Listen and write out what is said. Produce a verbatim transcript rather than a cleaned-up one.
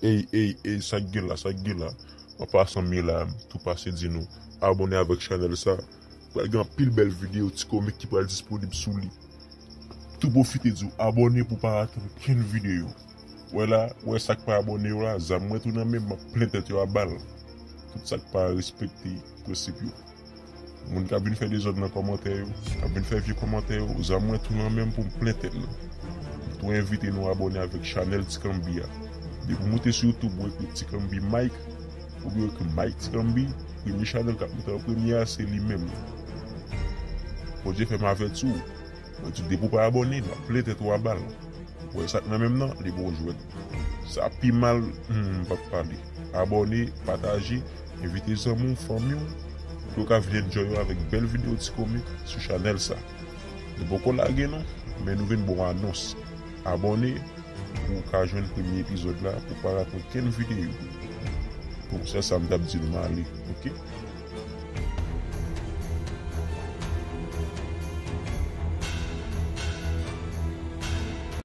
Ey, ey, ey, sa k gen la, sa k gen la? An pasan, m ye la, m tou pase di nou, abòne avèk chanèl sa. Pral gen anpil bèl videyo ti komik ki pral disponib sou li. Tou pwofite di w abòne pou w pa rate okenn videyo. Wè la, wè sa k pa abòne yo la, zam mwen tou nan men m, m ap plen tèt yo a bal. Tout sa k pa respekte prensip yo. Moun k ap vin fè dezòd nan kòmantè yo, k ap vin fè vye kòmantè yo, zam mwen tou nan men m pou m plen tèt nou. M tou envite nou abòne avèk chanèl Ti Kanbi a. Depi w moute sou YouTube, ou ekri Ti Kanbi Mike, oubyen ou ekri Mike Ti Kanbi, premye chanèl k ap moute an premye a, se li menm. Bondye fè m avèti w. Mwen di, depi w pa abòne, m ap plen tèt ou a bal. Ou wè sa k nan men m nan, li ba w jwèt. Sa pi mal, hmm, m p ap pale. Abòne, pataje, envite zanmi w, fanmi w, pou yo ka vin enjoy yo avèk bèl videyo ti komik sou chanèl sa. Nou poko lage non, men nou vin ba w anons. Abòne pou w ka jwenn premye epizòd la, pou w pa rate okenn videyo. Bon, se sa m t ap di nou, m ale, oke?